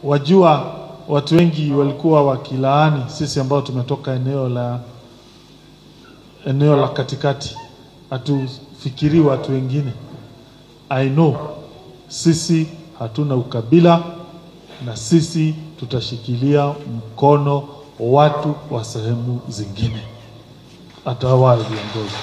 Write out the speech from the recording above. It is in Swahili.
Wajua, watu wengi walikuwa wakilaani sisi ambao tumetoka eneo la katikati, hatufikirii watu wengine. I know sisi hatuna ukabila na sisi tutashikilia mkono watu wa sehemu zingine, hata wale viongozi.